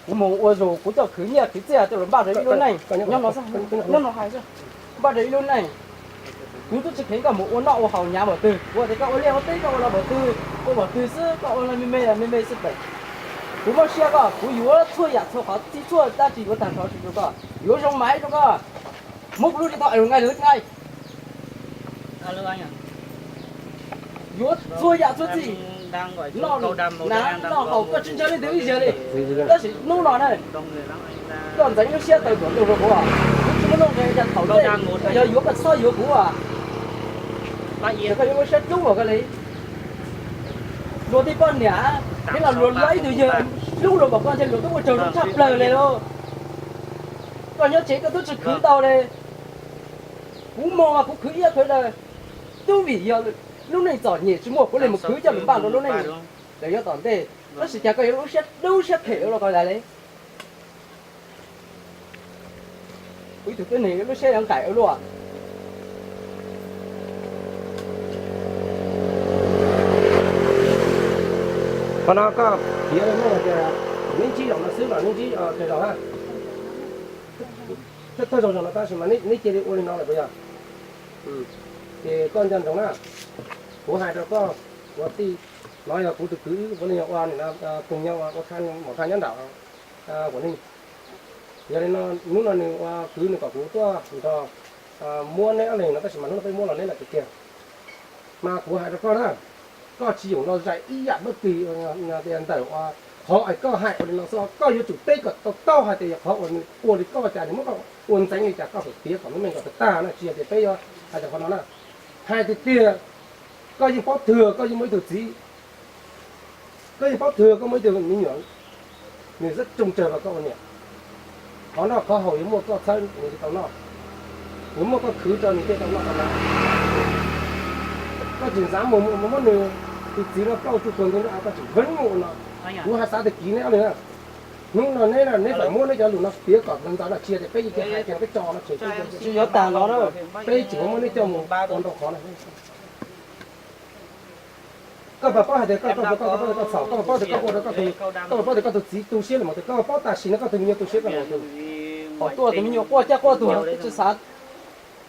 Kuv mus ua zog, kuv coj khwv nyiaj khwv txiaj coj los npaj rau ib lub neej nyob no xwb, nyob no hais xwb, npaj rau ib lub neej. Kuv twb tsis kheev koj mus ua noj ua haus hnyav npaum twg, kuv tias koj ua liaj ua teb koj ua los npaum twg ua npaum twg xwb, koj ua me me me me xwb pem. Kuv muab siab koj, kuv yuav txhua yam txhua qhov txhij txhua dab tsi yuav tag nrho rau koj, yuav zoo maiv rau koj. Muab kuv lub tswv thaum nqaij lawv nqaij. Yuav txhua yam txhua txhij, noj, noj haus koj tsis ntseeg leej twg ib zaug li. Tab sis hnub no na, koj ntxeev lub siab tawm tuam ntuj rau kuv, kuv tsis muaj nuj nqis cas thaum ntej, koj yog yuav koj txhob yuav kuv. Ces koj yuav lub siab dub ua koj li. Luag tej poj niam thiab los luag laib tus yawg hlub luag npaum koj ntshe luag twb ua tsaug zog tshaj plaws li lauj. Koj nyob tsev koj twb tsis khwv ntau li. Kuv moog mas kuv khwv iab khwv daw, twb vim yog lub neej txom nyem tsis muaj kuv li mus khwv coj lug npaj rau lub neej los yuav tom ntej. Tab sis cas koj yuav lub siab dub siab phem ua luaj koj li. Kuv ib tug tib neeg lub siab yuav nqaim ua luaj. Qhov no koj piav li no tias neb ntsib zaum no xwb los neb ntsib kawg zaus hab? Thawj zaug no tab sis mas neb cia li ua li no lawm puas yog? Ces koj nco ntsoov na, kuv hais rau koj, ua tij, no yog kuv tus kwv, ua li yog ua nim no phooj ywg ua thaj maum thaj nyob nram Quảng Ninh. Yog li no hnub no nws ua kwv nws kom kuv tuaj nrog muab neb ob leeg no tab sis mas hnub no peb muab los neb lawm tiag tiag. Mas kuv hais rau koj na, koj tsis yoom no zais ib yam dab tsi ntawm qhov es koj hais ua li no xwb, koj yuav tsum teb kom tau taub hais tias yog qhov uas nws ua li koj cas nws muab koj ua ntxeev li cas koj piav kom meej meej kom tag tag na, tsis yog tias peb yuav hais tias qhov no na. Hais tiag tiag, koj yeej paub twg koj yeej muaj ib tug txiv, koj yeej paub twg koj muaj ib tug me nyuam, nws rất trông chờ vào koj ua niam. Qhov noj qhov haus yuav muaj koj txhawb nws thiaj tau noj, yuav muaj koj khwv rau nws thiaj tau noj tau hnav. Koj tsis xav mus muab nws tus txiv no plaub tsuj tuag nti nrab av, koj tsis veeb mus ua no. Kuv hais xav tias kiv neb ob leeg na, hnub no neb, neb feem muab neb cov lus no piav kom ntau no tsis yog tias peb yeej hais tias peb tso no tsis yuav tag no, peb tseem muab neb coj mus ua ntau qhov na. Koj puas paub hais tias koj, koj puas paub tias koj txhaum, koj puas paub tias koj ua rau koj tus, koj puas paub tias koj tus txiv tu siab li mus tias koj puas paub tam sim no koj tus me nyuam tu siab koj li mus tias. Qhov tuaj tus me nyuam quaj caj quaj tuag twb tsis xav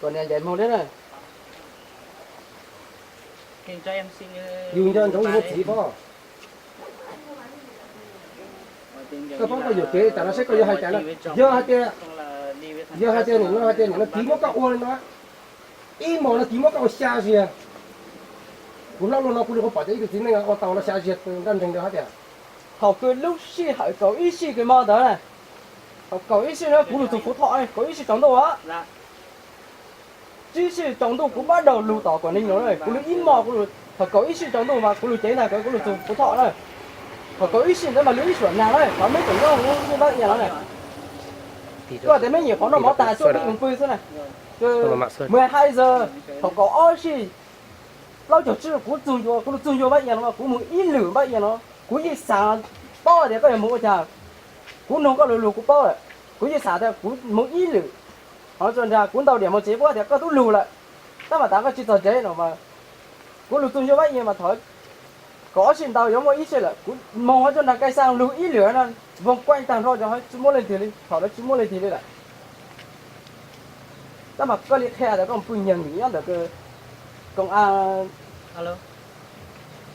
kom niam ncaim moog li na. Yus nco ntsoov yus tus txiv pob. Koj paub koj yuam kev tas no seb koj yuav hais cas no. Yog hais tias, yog hais tias nim no hais tias nim no kiv muab koj ua li no, ib hmos no kiv muab koj ua xya ziag. Kuv hlob luag no kuv li qhuav pom tias ib tug txiv neej ua tau no xya ziag nraj nreeg rau hab tias. Thaum kws lub sij hawm kaum ib sij kws mo ntawd na, thaum kaum ib sij no kuv lug txug Phú Thọ, kaum ib sij tsaus ntuj, tsib sij tsaus ntuj kuv pab daug lug tom Quảng Ninh no, kuv lug ib hmos kuv lug, thaum kaum ib sij tsaus ntuj mas kuv lug cev ntag kuv lug txug Phú Thọ na. Thaum kaum ib sij ntawd mas lug ib suam nag na, qhov meb tseem nyob Vaj Iam no na. Koj tias meb nyiam qhov noj mov tag tsuj meb mus pw xwb na. Mười hai giờ, thaum kaum ob sij plaub caug tsib kuv txug ncua, kuv lug txug ncua Vaj Iam no, kuv mus ib lwm Vaj Iam no, kuv yeej xav paub tias koj yuav mus ua cas. Kuv noog koj lug lug kuv paub lawm, kuv yeej xav tias kuv mus ib lwm, ho tso nrag kuv ntaus diam mus tsev kuv tias koj tub lug lawm, tab mas tas koj tsis txog tsev no mas. Kuv lug txug ncua Vaj Iam mas thaum kaum ob sij ntau yuav muaj ib sij lawm, kuv moog ho tso nrag kai xaa lug ib lwm no, voog kuaj tag nrho cov tsis muaj leej twg li, thaum ntawd tsis muaj leej twg li lawm. Tab mas koj li qhia tias koj pw nyeeg nyob ntawm koj,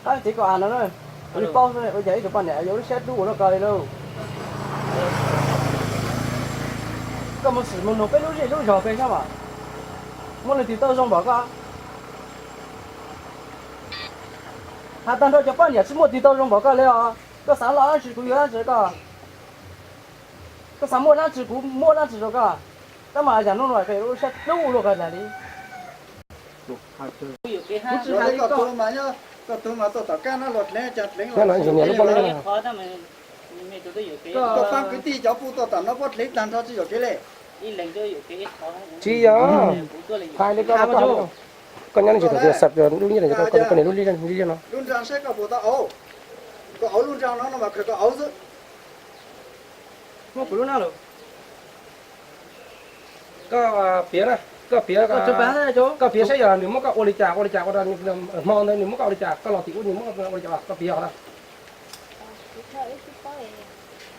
koj, tsev koj av no, kuv li paub xwb ua cas ib tug poj niam yuav lub siab dub ua luaj koj li lauj. Koj mus sim mus nug peb lub zej lub zog peb sab mas muaj leej twg tau zoo npaum koj? Has tag nrho cov poj niam tsis muaj twg tau zoo npaum koj li os. Koj xav loj dab tsi kuv yuav dab tsi rau koj, koj xav muaj dab tsi kuv muab dab tsi rau koj. Tab mas yam hnub no koj yuav lub siab dub ua luaj koj li. Kuv tsis hais li koj. Koj faab kwv tij cov puj tuaj tom no puab dlev tag nrho tsis yuam kev li. Tsis yog, hais li koj, koj nyob leej twg thaum twg xav lub nyiaj koj niam lub liaj no. Lub nra saib koj puas tau auv. Koj auv lub nra no no mas khaws koj auv xwb. Muab kuv lub na lawm. Koj piav na, koj piav, koj piav saib yog nws muab koj ua li cas ua li cas ua rau hmo ntawd nws muab koj ua li cas, koj los tim ub nws muab koj ua li cas, koj piav os na.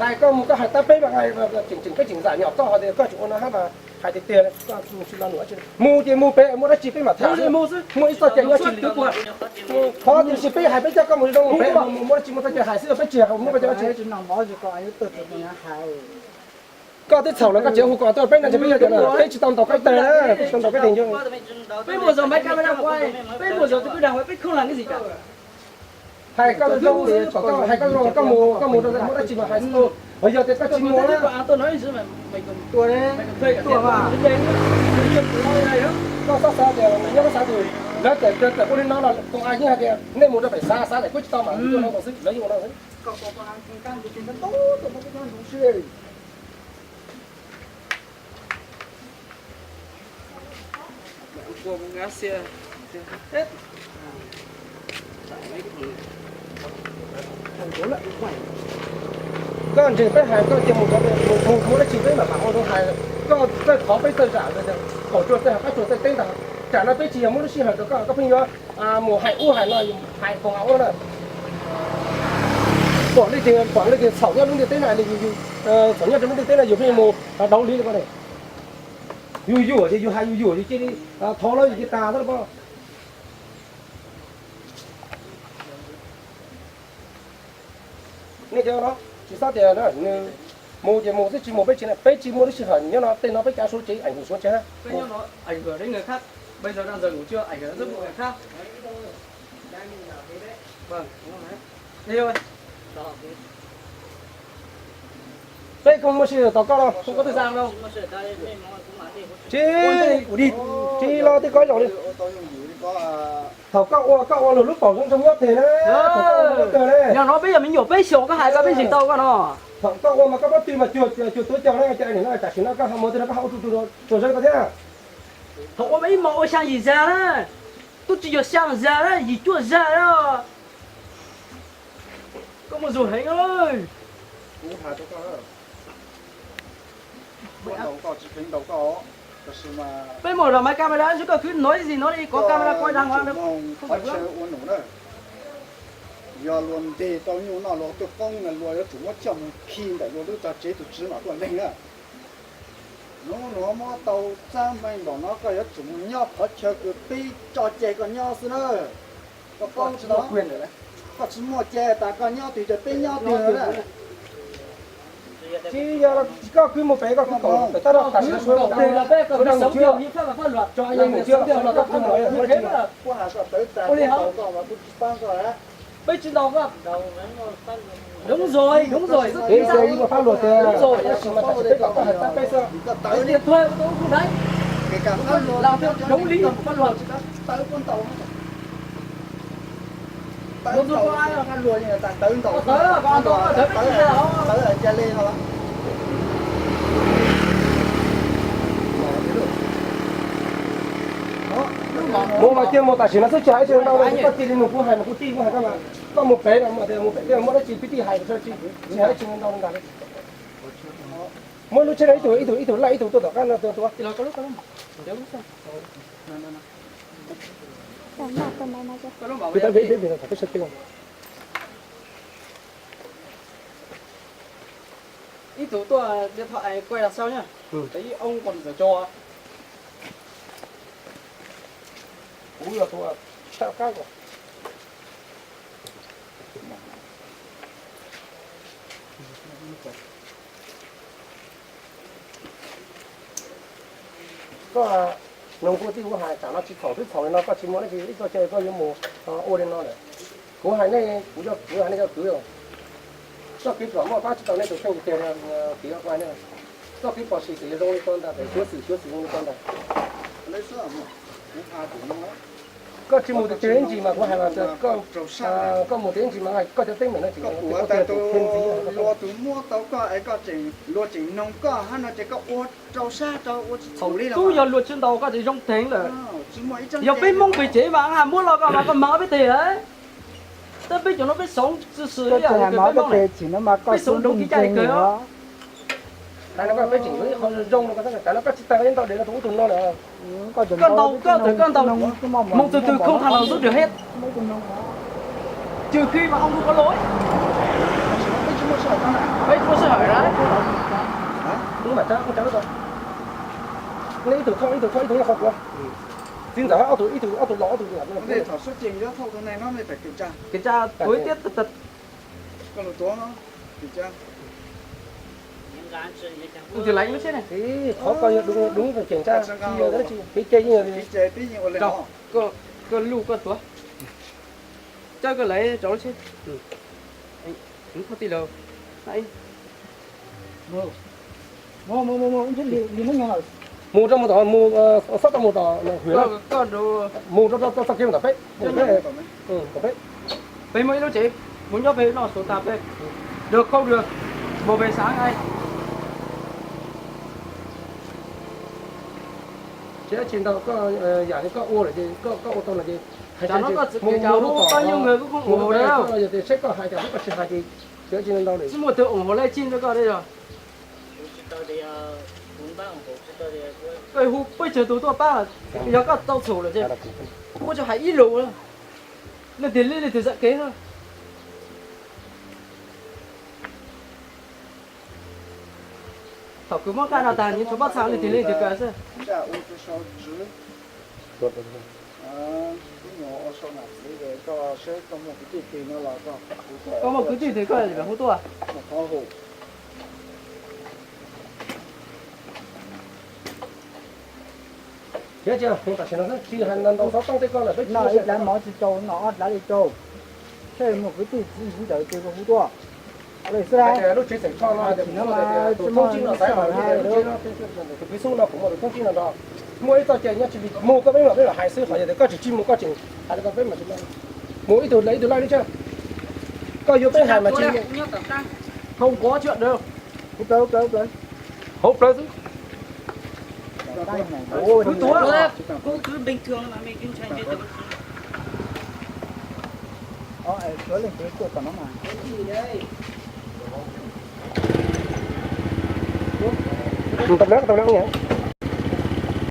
Hais koj mus koj hais tab peb mas tseem tseem peb tseem zam nyom koj hais tias koj tsis ua no hab mas hais tiag tiag, mus ces mus pem muaj dab tsi peb mam tham. Muaj ib txoj cai nyob tsis li. Qhov tiam sis peb hais peb coj koj mus zoo pem mus muaj dab tsi muaj txoj cai hais xwb, peb tsis muaj txoj cai. Koj twb txhaum los koj tsis hu kom tuaj peb no ces peb yog tias peb tsis tau ntaus koj ib teg na, peb tsis tau ntaus koj ib teg ncuj. Hais koj zoo, kom koj hais koj zoo, koj mus koj mus rau muaj dab tsi mas hais xwb. Yog tias koj tsis mus na, koj xav xav tias nyob koj xav tias lawv tawm ua li no los tus a yeej hais tias nej mus rau pem xav xav lawm kuj tsis tau mas ua no xwb, lawv yeej ua no xwb. Koj ntseeg peb hais koj cia mus, mus muaj dab tsi peb mam mam ua zoo hais. Koj txawj thov peb txawj zam, kaum tsua txawj hais pab tsua txawj teb ntag. Tsam no peb tsis yog muab lub sij hawm rau koj, koj pheej yuav mus hais ub hais no, hais npaum ua na. Pom leej twg, pom leej twg txhaum nyob lub ntiaj teb na, txhaum nyob rau lub ntiaj teb na yus pheej mus dauv liv li ko ne. Yus yuam ces yus hais yus yuam yus cia li thov los yus cia li tas xwb los. Nej cov no tsis txhob tias nws mus ces mus xwb, tsis mus peb tsis, peb tsis muaj lub sij hawm nyob no, tej no peb cav suav tsev, ảnh hưởng suav tsev. Peb không muaj sij hawm tos koj no, không có thời gian đâu. Tsis, tsis los tej koj zaum li. Thaum koj ua koj ua luag lub paum zoo zoo nyob pem na, thaum koj ua luag kawg na. Yog no peb yog me nyuam peb xyaum koj hais koj peb ntseeg tau koj no. Thaum koj ua mas koj pob tw mas cuag cuag tuav cos na, cas nim no tam sim no koj ho mus tej no koj ho ua tsuj tsuag zog koj thiab. Thaum ua mas ib hmos ua xyaa yim zag na, twb tsis yog xyaa zag na, yim cuaj zag na. Koj muaj zug heev. Peb mus los mas camera, koj khwv no ib zig no li, koj camera quay đàng hoàng. Yog luag ntes tau nyuj noj luag tuaj poob na, luag yuav tsum muab coj mus khi ntawm luag lub tsev, tus tswv mam tuaj leeg na. Hnub no muab tau txaj meej npaum no koj yuav tsum mus nyob qhov chaw kws peb tso cai koj nyob xwb na. Koj paub tsis tau, koj tsis muaj cai tas koj nyob twg ces peb nyob twg na. Tsis yog koj kwv mus pem koj kwv kaum pem tab laj tam sim no suav, suav dab num tswb, suav dab num tswb los koj kwv mus, kuv tsis pab koj. Peb tsis ntaus koj. Đúng rồi, đúng rồi, rất chính xác. Đúng rồi, tab sis mas tam sim peb kom koj hais tab peb xwb. Tawv li thuê ô tô không đấy. Làm theo đúng lý của pháp luật. Tawv, tawv ntaus, tawv ntaus, tawv ntaus, tawv li no. Mus mas cia mus tam sim no xwb, tsis hais ib txhia ntau, koj cia li nug kuv hais mas kuv tij kuv hais koj mas. Koj mus pem no mas tias mus pem thiaj muaj dab tsi pib tij hais, tsis hais ib txhia ntau ntag. Muab lub tsheb no ib tug ib tug ib tug laij ib tug tuaj tom qab no tua tua. Ib tug tuaj điện thoại quay đằng sau nhá. Để ông còn phải cho. Kuv yog tus tshaj qab. Koj nug kuv tij kuv hais, tam no tsis txhaum twb txhaum li no, koj tsis muaj dab tsi ib txoj cai koj yuav mus ua li no lawm. Kuv hais nej, kuv yog kuv hais nej cov kwv, txoj kev pluam muaj pab tsis tau nej tus kheej tiag tiag, kev ua nej, txoj kev pom sim ces zoo li ko ntag, xyuav xwm xyuav xwm zoo li ko ntag. Koj tsis mus tiag tiag ib ntsis mas kuv hais mas, koj mus tiag ib ntsis mas koj cov teeb meem no tsis, koj tus kheej ntxiv. Luag tus muab tau koj es koj tseem, luag tseem noog koj hab no ces koj ua rau sab rau ua tsis txhaum li los. Tub yog luag tsis ntaus koj ces zoo theev lawm. Yog peb Hmoob pem tsev mas muab los koj mas koj mag peb teg lawm. Tab peb cov no peb xav tsi sim, peb xav nroo kev cai kawg. Tam no koj tsis tawg ib ntau dev no tus ub tus no lawm. Koj ntaus koj tawm koj ntaus, moog txug twg không thằng nào giúp được hết. Trừ khi mà ông không có lỗi. Peb tsis muaj sơ hở đấy. Ub, mas tsa, ub, tsa, ub, tsa. Nej ib tug thauj, ib tug thauj, ib tug nyob qhov tuav. Txiv ntxawm ob tug, ib tug, ob tug los, ob tug nyob. Kiểm tra, tuav ib tiab tag tag. Tus laiv lub tsheb ne. Qhov koj yog đúng, đúng kiểm tra, tsis yog dab tsi, kev cai yeej yog. Koj lub koj tuav. Coj koj laiv rau lub tsheb. Thauj tij laug. Mus rau mus tom, mus, xob rau mus tom, mus rau txoj kev mus tom peb, tom peb. Peb muaj ib lub tsev, mus nyob pem no xus tas peb, được không được, một buổi sáng ngay. Tsis ua tsis ntau, koj yam li koj ua lawm ces koj, koj ua tau lawm ces hais tias mus rau tom, mus rau tom, yog tias seb koj hais tias koj tsis hais ces tsis ua tsis ntau lawm. Tsis muaj tus ủng hộ live stream rau koj li os. Koj hu peb caug tus tuaj pab, yog koj tau txhum lawm ces kuv tsuas hais ib lus, leej twg li leej twg zam kev xwb. Thaum kws muab kaj no tag nws tshuav pob txha leej twg li leej twg kaw xwb. Koj muaj kwv tij twg koj hu tuaj. Thiab cia hu tam sim no xwb, tsis hais ntau xov tooj tej koj lawm, peb ib dlav mov tsis tau no ob dlav li rau. Seb muaj kwv tij txiv ntxawm twg koj hu tuaj. Lub tsev xeem tsho no, tus thoob tsib no xaiv hais tus kwv xub no kuv muaj tus thoob tsib no nrog. Muaj ib txoj cai nyob tsis li mus koj peb mam peb mam hais xwb, qhov yog tias koj tsis tsis mus koj tseem hais rau koj peb mam tsis. Mus ib tug ib tug laij li thiab. Koj yuav peb hais mas tsis. Hauv plawv xwb. Tau lawm, tau lawm.